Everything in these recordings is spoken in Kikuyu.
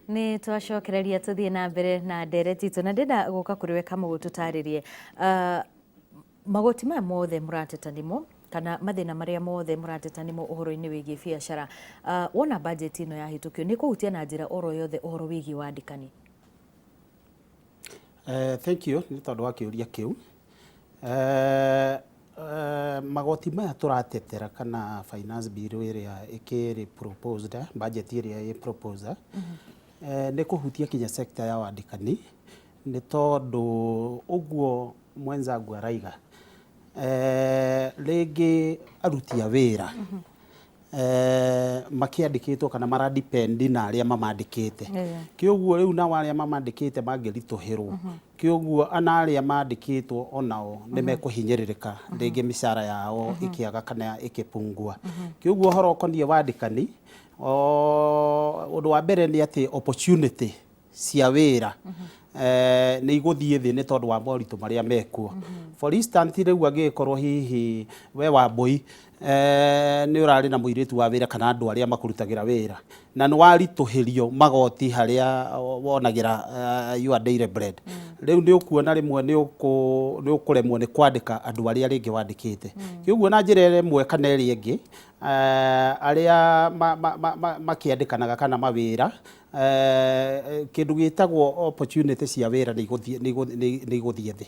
Nĩ twacokereria tũthiĩ na mbere na ndereti itũ, na ndĩrenda gũka kũrĩ we Kamũgũ tũtarĩrie magoti maya mothe mũrateta nĩmo kana mathĩna marĩa mothe mũrateta nĩmo ũhoro-inĩ wĩgiĩ biacara. Wona bajeti ĩno yahĩtũkio, nĩ kũhutia na njĩra oro yothe ũhoro wĩgiĩ wandĩkani? Thank you nĩ tondũ wa kĩũria kĩu. Magoti maya tũratetera kana finance bill ĩrĩa ĩkĩrĩ proposed, budget ĩrĩa ĩ proposed, nĩ kũhutia kinya sector ya wandĩkani, nĩ tondũ ũguo mwenzangu araiga, rĩngĩ aruti a wĩra makĩandĩkĩtwo kana mara depend na arĩa mamandĩkĩte. Kĩoguo rĩu nao arĩa mamandĩkĩte mangĩritũhĩrwo, kĩoguo ana arĩa mandĩkĩtwo onao nĩ mekũhinyĩrĩrĩka, rĩngĩ mĩcara yao ĩkĩaga kana ĩkĩpungua. Kĩoguo ũhoro ũkoniĩ wandĩkani, ũndũ wa mbere nĩ atĩ opportunity cia wĩra nĩ igũthiĩ thĩ nĩ tondũ wa moritũ marĩa mekuo. For instance, rĩu angĩgĩkorwo hihi we Wambũi nĩ ũrarĩ na mũirĩtu wa wĩra kana andũ arĩa makũrutagĩra wĩra, na nĩ waritũhĩrio magoti harĩa wonagĩra your daily bread, rĩu nĩ ũkuona rĩmwe nĩ ũkũremwo nĩ kwandĩka andũ arĩa rĩngĩ wandĩkĩte. Kĩũguo na njĩra ĩmwe kana ĩrĩa ĩngĩ, arĩa makĩandĩkanaga kana mawĩra, kĩndũ gĩtagwo opportunity cia wĩra nĩ igũthiĩ thĩ.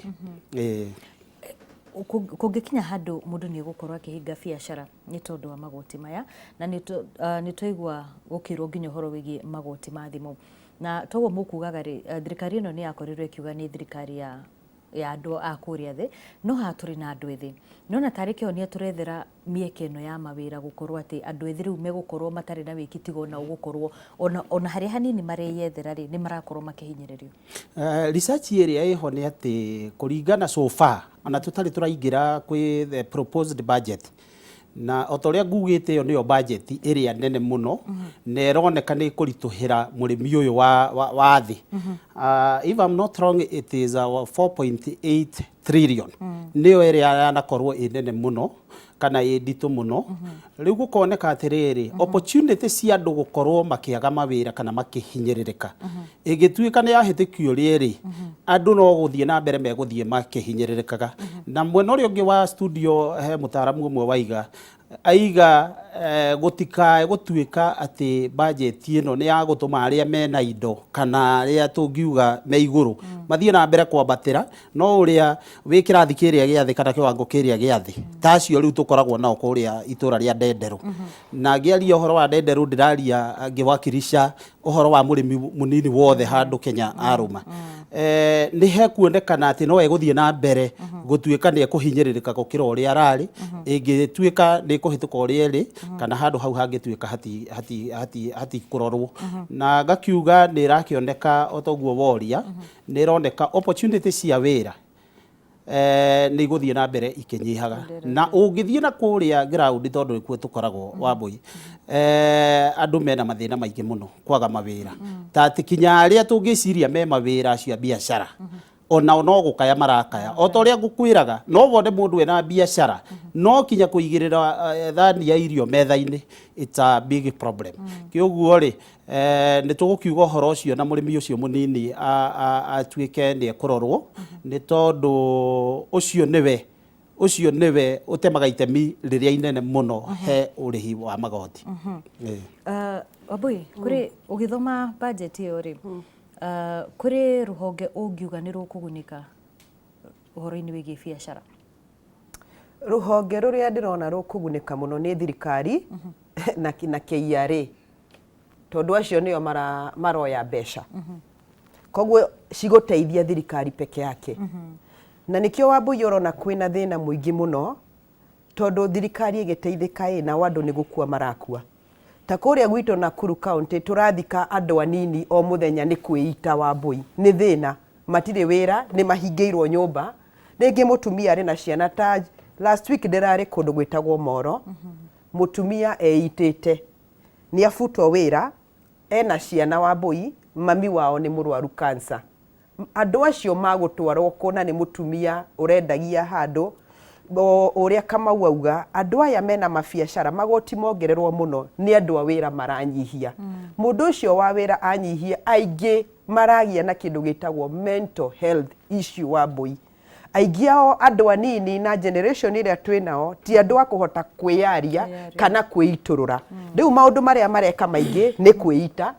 Kũngĩkinya handũ mũndũ nĩ egũkorwo akĩhinga biacara nĩ tondũ wa magoti maya, na nĩ twaigua gũkĩrwo nginya ũhoro wĩgiĩ magoti ma thimũ, na toguo mũkugaga rĩ, thirikari ĩno nĩ yakorirwo ĩkiuga nĩ thirikari ya andũ a kũrĩa thĩ, no haha tũrĩ na andũ ethĩ. Nĩwona tarĩ kĩhonia tũrethera mĩeke ĩno ya mawĩra, gũkorwo atĩ andũ ethĩ rĩu megũkorwo matarĩ na wĩki, tiga ona ũgũkorwo ona harĩa hanini mareyethera rĩ, nĩ marakorwo makĩhinyĩrĩrio? Research ĩrĩa ĩho nĩ atĩ kũringana so far, ona tũtarĩ tũraingĩra kwĩ the proposed budget, na o ta ũrĩa ngugĩte, ĩyo nĩyo budget ĩrĩa nene mũno na ĩroneka nĩ ĩkũritũhĩra mũrĩmi ũyũ wa thĩ. If I'm not wrong, it is 4.8 trillion, nĩyo ĩrĩa yanakorwo ĩ nene mũno kana ĩ nditũ mũno. Rĩu gũkoneka atĩrĩrĩ, opportunity cia andũ gũkorwo makĩaga mawĩra kana makĩhinyĩrĩrĩka, ĩngĩtuĩka nĩ yahĩtũkio rĩrĩ, andũ no gũthiĩ na mbere megũthiĩ makĩhinyĩrĩrĩkaga. Na mwena ũrĩa ũngĩ wa studio he mũtaaramu ũmwe waiga aiga gũtikae gũtuĩka atĩ bajeti ĩno nĩ ya gũtũma arĩa mena indo kana arĩa tũngiuga me igũrũ mathiĩ na mbere kwambatĩra, no ũrĩa wĩ kĩrathi kĩrĩa gĩa thĩ kana kĩwango kĩrĩa gĩa thĩ, ta acio rĩu tũkoragwo nao kũrĩa itũra rĩa Ndenderũ. Na ngĩaria ũhoro wa Ndenderũ, ndĩraria ngĩwakilisha ũhoro wa mũrĩmi mũnini wothe handũ Kenya arũma. Nĩ hekuonekana atĩ no egũthiĩ na mbere gũtuĩka nĩ ekũhinyĩrĩrĩka gũkĩra ũrĩa ararĩ, ĩngĩtuĩka nĩ ĩkũhĩtũka ũrĩa ĩrĩ, kana handũ hau hangĩtuĩka hatikũrorwo. Na ngakiuga nĩ ĩrakĩoneka o ta ũguo woria, nĩ ĩroneka opportunity cia wĩra nĩ igũthiĩ na mbere ikĩnyihaga. Na ũngĩthiĩ na kũrĩa ground, tondũ nĩkuo tũkoragwo, Wambũi, andũ mena mathĩna maingĩ mũno kwaga mawĩra, ta atĩ kinya arĩa tũngĩciria me mawĩra, acio a biacara onao no gũkaya marakaya. O ta ũrĩa ngũkwĩraga, no wone mũndũ ena biacara, no kinya kũigĩrĩra thani ya irio metha-inĩ, it's a big problem. Kĩũguo rĩ, nĩ tũgũkiuga ũhoro ũcio na mũrĩmi ũcio mũnini atuĩke nĩ ekũrorwo, nĩ tondũ ũcio nĩwe ũtemaga itemi rĩrĩa inene mũno he ũrĩhi wa magoti. Wambui, kũrĩ ũgĩthoma budget ĩyo rĩ, kũrĩ rũhonge ũngiuga nĩ rũkũgunĩka ũhoro-inĩ wĩgiĩ biacara? Rũhonge rũrĩa ndĩrona rũkũgunĩka mũno nĩ thirikari na KRA, tondũ acio nĩo maroya mbeca, koguo cigũteithia thirikari peke yake. Na nĩkĩo, Wambui, ũrona kwĩna thĩna mũingĩ mũno, tondũ thirikari ĩgĩteithĩka ĩ, nao andũ nĩ gũkua marakua. Ta kũrĩa gwitũ Nakuru County tũrathika andũ anini o mũthenya nĩ kwĩita, Wambui, nĩ thĩna. Matirĩ wĩra, nĩ mahingĩirwo nyũmba. Rĩngĩ mũtumia arĩ na ciana. Ta last week ndĩrarĩ kũndũ gwĩtagwo Moro, mũtumia eitĩte, nĩ abutwo wĩra, ena ciana, Wambui, mami wao nĩ mũrwaru cancer. Andũ acio magũtwarwo kũ? Na nĩ mũtumia ũrendagia handũ. Ũrĩa Kamau auga, andũ aya mena mabiacara, magoti mongererwo mũno nĩ andũ a wĩra maranyihia. Mũndũ ũcio wa wĩra anyihia, aingĩ maragia na kĩndũ gĩtagwo mental health issue Wambũi. Aingĩ ao andũ anini na generation ĩrĩa twĩ nao ti andũ a kũhota kwĩyaria kana kwĩitũrũra. Rĩu maũndũ marĩa mareka maingĩ nĩ kwĩita,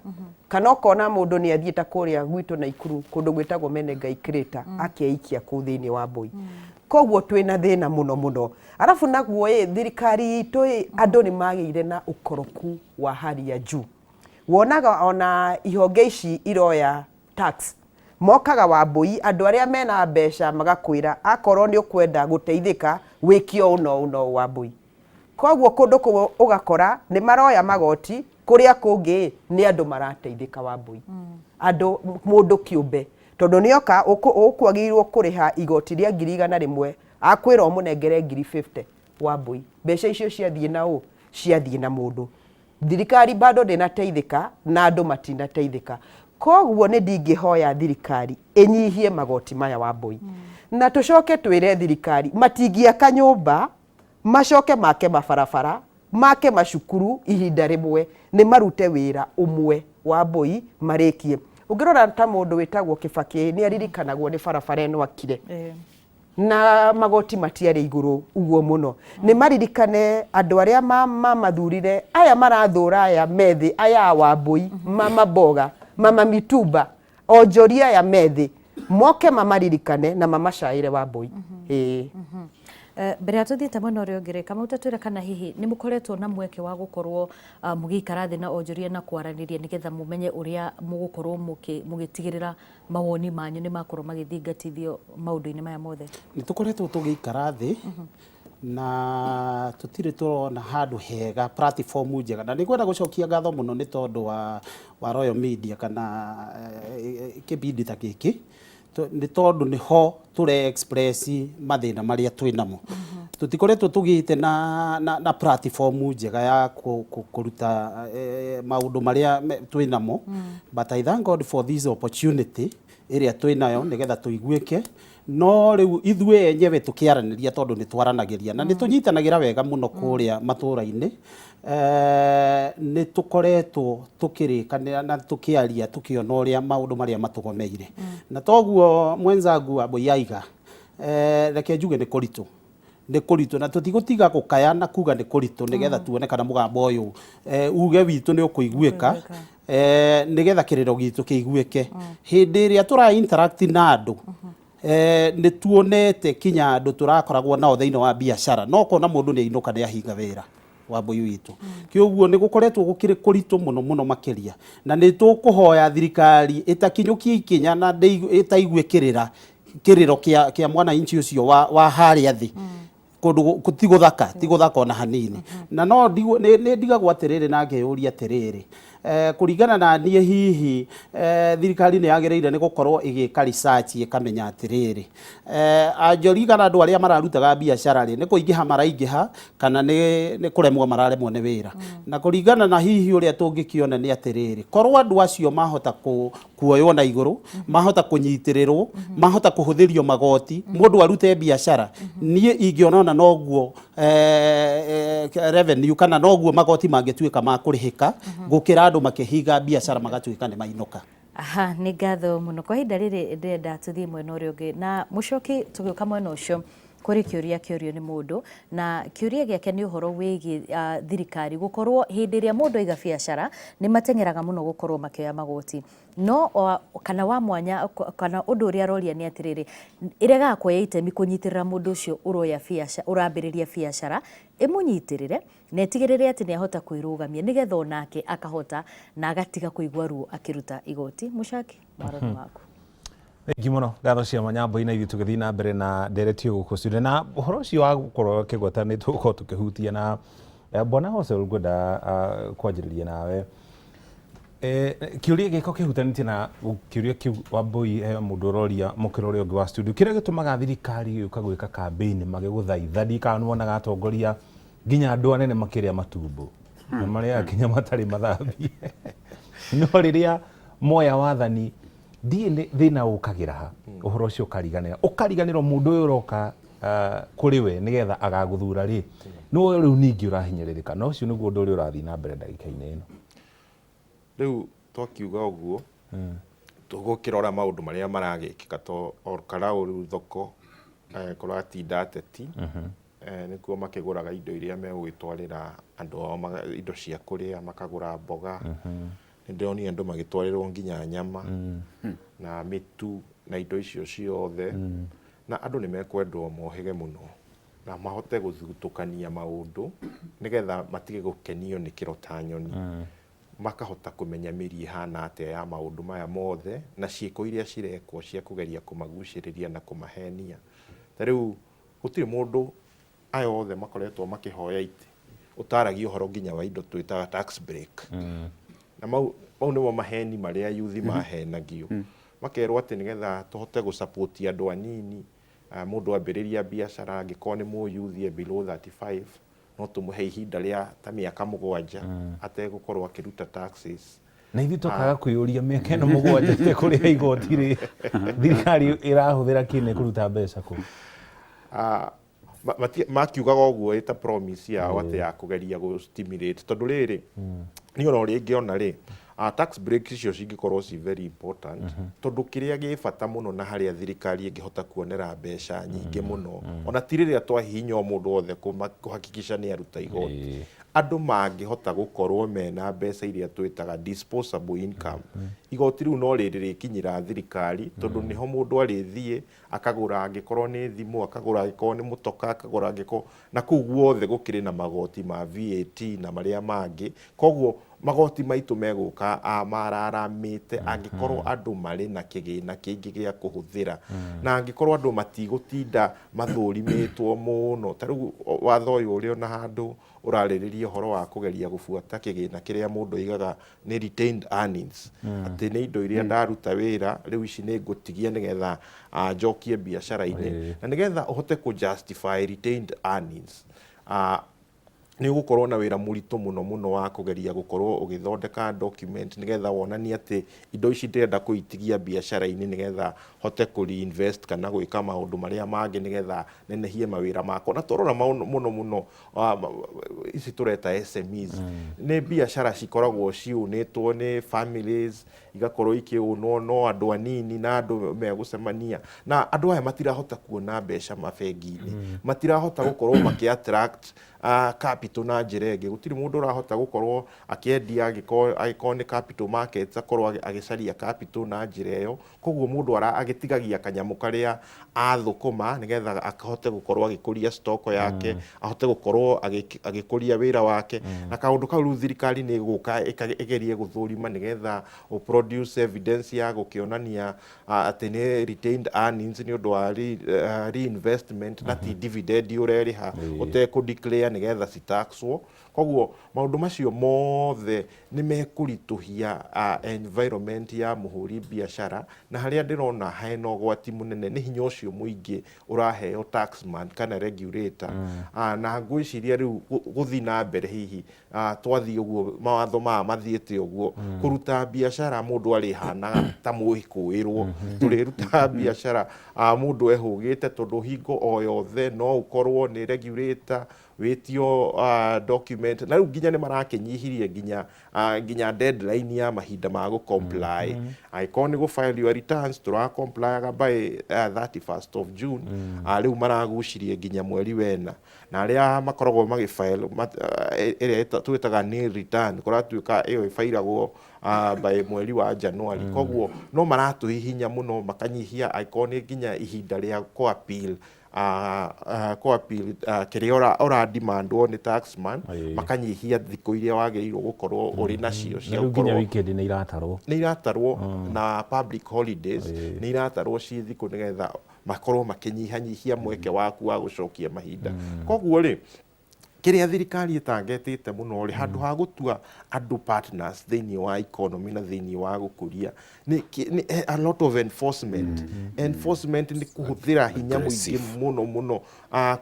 kana ũkona mũndũ nĩ athiĩ ta kũrĩa gwitũ Naikuru kũndũ gwĩtagwo Menengai Crater akeikia kũu thĩinĩ wa mbũi. Koguo twĩna thĩna mũno mũno. Arabu naguo ĩ, thirikari itũ ĩ, andũ nĩ magĩire na ũkoroku wa hali ya juu. Wonaga ona ihonge ici iroya tax, mokaga Wambũi, andũ arĩa mena mbeca magakwĩra akorwo nĩ ũkwenda gũteithĩka wĩke ũũ na ũũ na ũũ Wambũi. Koguo kũndũ kũmwe ũgakora nĩ maroya magoti, kũrĩa kũngĩ nĩ andũ marateithĩka Wambũi. Andũ, mũndũ kĩũmbe, tondũ nĩoka ũkwagĩrĩirwo kũrĩha igoti rĩa 100,000, akwĩra ũmũnengere 50,000 Wambũi. Mbeca icio ciathiĩ na ũ? Ciathiĩ na mũndũ. Thirikari bado ndĩnateithĩka na andũ matinateithĩka. Koguo nĩ ndingĩhoya thirikari ĩnyihie magoti maya Wambũi. Na tũcoke twĩre thirikari matingĩaka nyũmba macoke make mabarabara, make macukuru ihinda rĩmwe, nĩ marute wĩra ũmwe Wambũi marĩkie. Ũngĩrora ta mũndũ wĩtagwo Kĩbakĩ nĩ aririkanagwo nĩ barabara ĩno akire. Na magoti matiarĩ igũrũ ũguo mũno. Nĩ maririkane andũ arĩa mamathurire, aya marathũra aya methĩ, aya a Wambũi, mama mboga, mama mitumba, onjoria aya methĩ, moke mamaririkane na mamacaĩre Wambũi. Ĩĩ. Mbere ya tũthiĩte mwena ũrĩa ũngĩ rĩ, Kamau ta twĩre kana hihi nĩ mũkoretwo na mweke wa gũkorwo mũgĩikara thĩ na onjoria na kwaranĩria nĩgetha mũmenye ũrĩa mũgũkorwo mũgĩtigĩrĩra mawoni manyu nĩ makorwo magĩthingatithio maũndũ-inĩ maya mothe? Nĩ tũkoretwo tũgĩikara thĩ na tũtirĩ tũrona handũ hega, platform njega. Na nĩ ngwenda gũcokia ngatho mũno nĩ tondũ wa Royal Media kana kĩbindi ta gĩkĩ, nĩ tondũ nĩho tũre express mathĩna marĩa twĩ namo. Tũtikoretwo tũgĩte na platform njega ya kũruta maũndũ marĩa twĩ namo, but I thank God for this opportunity ĩrĩa twĩ nayo nĩgetha tũiguĩke. No rĩu ithuĩ enyewe tũkĩaranĩria, tondũ nĩ twaranagĩria na nĩ tũnyitanagĩra wega mũno kũrĩa matũra-inĩ, nĩ tũkoretwo tũkĩrĩkanĩra na tũkĩaria tũkĩona ũrĩa maũndũ marĩa matũgomeire. Na toguo mwenzangu Wambũi aiga, reke njuge nĩ kũritũ, nĩ kũritũ na tũtigũtiga gũkaya na kuga nĩ kũritũ nĩgetha tuone kana mũgambo ũyũ uge witũ nĩ ũkũiguĩka, nĩgetha kĩrĩro gitũ kĩiguĩke. Hĩndĩ ĩrĩa tũra interact na andũ, nĩ tuonete kinya andũ tũrakoragwo nao thĩinĩ wa biacara, no ũkona mũndũ nĩ ainũka nĩ ahinga wĩra Wambũi witũ. Kĩoguo nĩ gũkoretwo gũkĩrĩ kũritũ mũno mũno makĩria, na nĩ tũkũhoya thirikari ĩtakinyũkie ikinya na ĩtaigue kĩrĩra kĩrĩro kĩa mwananchi ũcio wa harĩa thĩ. Kũndũ ti gũthaka, ti gũthaka ona hanini. Na no nĩ ndigagwo atĩrĩrĩ na ngeyũria atĩrĩrĩ, kũringana na niĩ hihi thirikari nĩ yagĩrĩire nĩ gũkorwo ĩgĩka research ĩkamenya atĩrĩrĩ, anjori kana andũ arĩa mararutaga biacara rĩ, nĩ kũingĩha maraingĩha kana nĩ kũremwo mararemwo nĩ wĩra. Na kũringana na hihi ũrĩa tũngĩkĩona nĩ atĩrĩrĩ, korwo andũ acio mahota kuoywo na igũrũ, mahota kũnyitĩrĩrwo, mahota kũhũthĩrio magoti, mũndũ arute biacara, niĩ ingĩona ona noguo revenue kana noguo magoti mangĩtuĩka ma kũrĩhĩka gũkĩra andũ makĩhinga biacara magatuĩka nĩ mainũka. Aha, nĩ ngatho mũno. Kwa ihinda rĩrĩ ndĩrenda tũthiĩ mwena ũrĩa ũngĩ na mũcoki tũgĩũka mwena ũcio kũrĩ kĩũria kĩũrio nĩ mũndũ, na kĩũria gĩake nĩ ũhoro wĩgiĩ thirikari gũkorwo hĩndĩ ĩrĩa mũndũ aiga biacara nĩ mateng'eraga mũno gũkorwo makĩoya magoti, no kana wa mwanya kana ũndũ ũrĩa aroria nĩ atĩrĩrĩ, ĩregaga kuoya itemi kũnyitĩrĩra mũndũ ũcio ũroya biacara, ũrambĩrĩria biacara, ĩmũnyitĩrĩre na ĩtigĩrĩre atĩ nĩ ahota kwĩrũgamia nĩgetha onake akahota na agatiga kũigua ruo akĩruta igoti. Mũcaki, mwaro nĩ waku. Thengi mũno ngatho cia Manyamboi na ithuĩ tũgĩthiĩ na mbere na ndereti gũkũ studio na ũhoro ũcio wa gũkorwo ũkĩgweta nĩ tũgũkorwo tũkĩhutia na Bwana Hosea ngwenda kwanjĩrĩria nawe. Kĩũria gĩko kĩhutanĩtie na kĩũria kĩu Wambui he mũndũ ũroria mũkĩra ũrĩa ũngĩ wa studio kĩrĩa gĩtũmaga thirikari gĩũka gwĩka kambĩini magĩgũthaitha ndiũĩ kana nĩwonaga atongoria nginya andũ anene makĩrĩa matumbo na marĩaga nginya matarĩ mathambie no rĩrĩa moya wathani ndiĩ thĩna ũkagĩra ha ũhoro ũcio ũkariganĩra ũkariganĩrwo mũndũ ũyũ ũroka Kũrĩ we nĩgetha agagũthura rĩ, nĩwe rĩu ningĩ ũrahinyĩrĩrĩka, na ũcio nĩguo ũndũ ũrĩa ũrathiĩ na mbere ndagĩka-inĩ ĩno. Rĩu twakiuga ũguo, tũgũkĩrora maũndũ marĩa maragĩkĩka to Olkalau rĩu thoko kũratinda ateti, nĩkuo makĩgũraga indo iria megũgĩtwarĩra andũ ao, indo cia kũrĩa, makagũra mboga. Nĩ ndĩronire andũ magĩtwarĩrwo nginya nyama na mĩtu na indo icio ciothe, na andũ nĩ mekwendwo mohĩge mũno na mahote gũthutũkania maũndũ nĩgetha matige gũkenio nĩ kĩro ta nyoni, makahota kũmenya mĩri ĩhana atĩa ya maũndũ maya mothe na ciĩko iria cirekwo cia kũgeria kũmagucĩrĩria na kũmahenia. Ta rĩu gũtirĩ mũndũ aya othe makoretwo makĩhoya itĩ ũtaragia ũhoro nginya wa indo twĩtaga tax break, na mau nĩmo maheni marĩa yuthi mahenagio, makerwo atĩ nĩgetha tũhote gũ-support andũ anini, mũndũ ambĩrĩria biacara angĩkorwo nĩ mũyuthi e below 35, no tũmũhe ihinda rĩa ta mĩaka 7 ategũkorwo akĩruta taxes. Na ithuĩ tũkaga kwĩyũria, mĩaka ĩno 7 ĩtekũrĩha igoti rĩ, thirikari ĩrahũthĩra kĩ na ĩkũruta mbeca kũ? Makiugaga ũguo ĩta promise yao atĩ ya kũgeria gũ stimulate, tondũ rĩrĩ niĩ ona ũrĩa ingĩona rĩ, tax break icio cingĩkorwo ci very important, tondũ kĩrĩa gĩ bata mũno na harĩa thirikari ĩngĩhota kuonera mbeca nyingĩ mũno, ona ti rĩrĩa twahihinya o mũndũ wothe kũhakikisha nĩ aruta igoti, andũ mangĩhota gũkorwo mena mbeca iria twĩtaga disposable income, igoti rĩu no rĩrĩ rĩkinyĩra thirikari, tondũ nĩho mũndũ arĩthiĩ akagũra, angĩkorwo nĩ thimũ akagũra, angĩkorwo nĩ mũtoka akagũra, angĩkorwo na kũu guothe gũkĩrĩ na magoti ma VAT na marĩa mangĩ. Koguo magoti maitũ megũka mararamĩte angĩkorwo andũ marĩ na kĩgĩna kĩingĩ gĩa kũhũthĩra, na angĩkorwo andũ matigũtinda mathũrimĩtwo mũno. Ta rĩu watho ũyũ ũrĩ ona handũ ũrarĩrĩria ũhoro wa kũgeria gũbuata kĩgĩna kĩrĩa mũndũ aigaga nĩ retained earnings, atĩ nĩ indo iria ndaruta wĩra, rĩu ici nĩ ngũtigia nĩgetha njokie biacara-inĩ, na nĩgetha ũhote kũ justify retained earnings, nĩ ũgũkorwo na wĩra mũritũ mũno mũno wa kũgeria gũkorwo ũgĩthondeka document nĩgetha wonanie atĩ indo ici ndĩrenda kũitigia biacara-inĩ nĩgetha hote kũ reinvest kana gwĩka maũndũ marĩa mangĩ nĩgetha nenehie mawĩra makwa. Na twarora mũno mũno ici tũreta SMEs, nĩ biacara cikoragwo ciũnĩtwo nĩ families, igakorwo ikĩũnwo no andũ anini na andũ megũcemania, na andũ aya matirahota kuona mbeca mabengi-inĩ, matirahota gũkorwo makĩ attract capital na njĩra ĩngĩ. Gũtirĩ mũndũ ũrahota gũkorwo akĩendia, angĩkorwo nĩ capital markets, akorwo agĩcaria capital na njĩra ĩyo. Koguo mũndũ agĩtigagia kanyamũ karĩa athũkũma nĩgetha akahote gũkorwo agĩkũria stock yake, ahote gũkorwo agĩkũria wĩra wake, na kaũndũ kau rĩu thirikari nĩ ĩgũka ĩgerie gũthũrima nĩgetha ũ produce evidence ya gũkĩonania atĩ nĩ retained earnings nĩ ũndũ wa reinvestment na ti dividend ũrerĩha ũtekũ declare nĩgetha citaxwo. Koguo maũndũ macio mothe nĩ mekũritũhia environment ya mũhũri biacara, na harĩa ndĩrona hena ũgwati mũnene nĩ hinya ũcio mũingĩ ũraheo taxman kana regulator. Na ngwĩciria rĩu gũthiĩ na mbere hihi twathiĩ ũguo mawatho maya mathiĩte ũguo, kũruta biacara mũndũ arĩhanaga ta mwĩkũĩrwo. Tũrĩrutaga biacara mũndũ ehũgĩte, tondũ hingo o yothe no ũkorwo nĩ regulator wĩtio document. Na rĩu nginya nĩ marakĩnyihirie nginya deadline ya mahinda ma gũ comply. Angĩkorwo nĩ gũ file your returns, tũra complyaga by 31st of June, rĩu maragucirie nginya mweri wena. Na arĩa makoragwo magĩ file ĩrĩa twĩtaga nil return, kũratuĩka ĩyo ĩbairagwo by mweri wa January. Koguo no maratũhihinya mũno, makanyihia angĩkorwo nĩ nginya ihinda rĩa kũ appeal kĩrĩa ũra demandwo nĩ taxman, makanyihia thikũ iria wagĩrĩirwo gũkorwo ũrĩ nacio cia Na rĩu nginya weekend nĩ iratarwo. Nĩ iratarwo, na public holidays nĩ iratarwo ciĩ thikũ, nĩgetha makorwo makĩnyihanyihia mweke waku wa gũcokia mahinda. Koguo rĩ, Kĩrĩa thirikari ĩtangetĩte mũno rĩ, handũ ha gũtua andũ partners thĩinĩ wa economy na thĩinĩ wa gũkũria, nĩ a lot of enforcement. Enforcement nĩ kũhũthĩra hinya mũingĩ mũno mũno,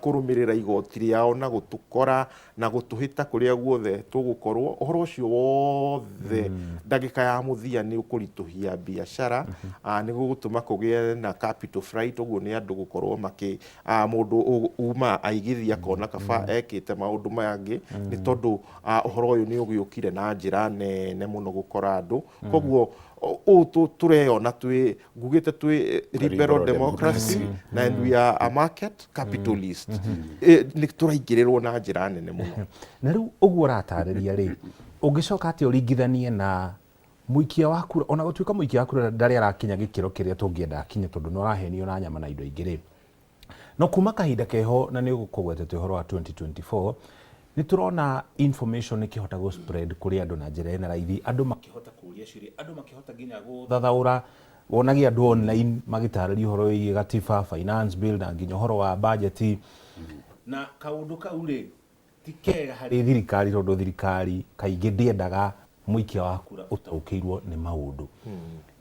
kũrũmĩrĩra igoti rĩao na gũtũkora na gũtũhĩta kũrĩa guothe tũgũkorwo. Ũhoro ũcio wothe ndagĩka ya mũthia nĩ ũkũritũhia biacara, nĩ gũgũtũma kũgĩe na capital flight, ũguo nĩ andũ gũkorwo makĩ mũndũ uma aigithia akona kaba ekĩte maũndũ mangĩ, nĩ tondũ ũhoro ũyũ nĩ ũgĩũkire na njĩra nene mũno gũkora andũ. Koguo ũũ tũreyona twĩ ngugĩte twĩ liberal democracy na and we are a market capitalist, nĩ tũraingĩrĩrwo na njĩra nene mũno. Na rĩu ũguo ũratarĩria rĩ, ũngĩcoka atĩa ũringithanie na mũikia wa kura, ona gũtuĩka mũikia wa kura ndarĩ arakinya gĩkĩro kĩrĩa tũngĩenda akinye, tondũ nĩ ũrahenio na nyama na indo ingĩ rĩ, no kuma kahinda keho na nĩ ũkũgwetete ũhoro wa 2024, nĩ tũrona information ĩkĩhota gũ spread kũrĩ andũ na njĩra ĩna raithi, andũ makĩhota kũria ciũria, andũ makĩhota nginya gũthathaũra, wonagia andũ online magĩtarĩria ũhoro wĩgiĩ gatiba, finance bill na nginya ũhoro wa budget. Na kaũndũ kau rĩ, ti kega harĩ thirikari, tondũ thirikari kaingĩ ndĩendaga mũikia wa kura ũtaũkĩirwo nĩ maũndũ.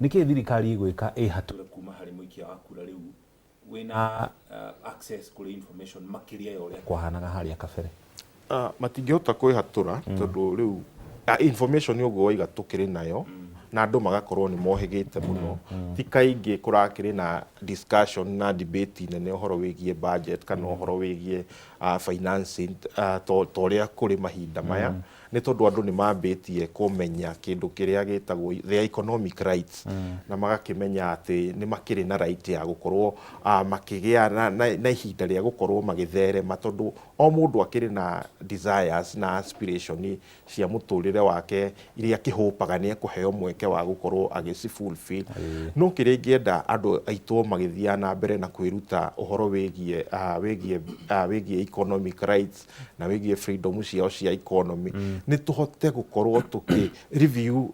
Nĩkĩ thirikari ĩgwĩka ĩhatũre kuma harĩ mũikia wa kura rĩu wĩna access kũrĩ information makĩria ya ũrĩa kwahanaga harĩa kabere? Matingĩhota kwĩhatũra, tondũ rĩu information ũguo waiga tũkĩrĩ nayo na andũ magakorwo nĩ mohĩgĩte mũno. Ti kaingĩ kũrakĩrĩ na discussion na debate nene ũhoro wĩgiĩ budget kana ũhoro wĩgiĩ financing to ũrĩa kũrĩ mahinda maya, nĩ tondũ andũ nĩ mambĩtie kũmenya kĩndũ kĩrĩa gĩtagwo their economic rights, na magakĩmenya atĩ nĩ makĩrĩ na right ya gũkorwo makĩgĩa na ihinda rĩa gũkorwo magĩtherema, tondũ o mũndũ akĩrĩ na desires na aspiration cia mũtũrĩre wake iria akĩhũpaga nĩ ekũheo mweke wa gũkorwo agĩci fulfill. No kĩrĩa ingĩenda andũ aitũ magĩthiaga na mbere na kwĩruta ũhoro wĩgiĩ economic rights na wĩgiĩ freedom ciao cia economy, nĩ tũhote gũkorwo tũkĩ review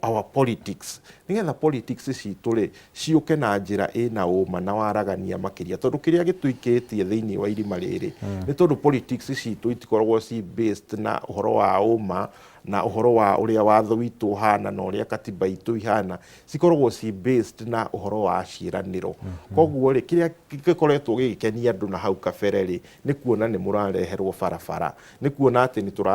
our politics, nĩgetha politics citũ rĩ ciũke na njĩra ĩna ũma na waragania makĩria, tondũ kĩrĩa gĩtũikĩtie thĩinĩ wa irima rĩrĩ nĩ tondũ politics citũ itikoragwo ci based na ũhoro wa ũma na ũhoro wa ũrĩa watho witũ ũhana na ũrĩa katiba itũ ihana, cikoragwo ci based na ũhoro wa ciĩranĩro. Koguo rĩ, kĩrĩa gĩkoretwo gĩgĩkenia andũ na hau kabere rĩ, nĩ kuona nĩ mũrareherwo barabara, nĩ kuona atĩ nĩ tũra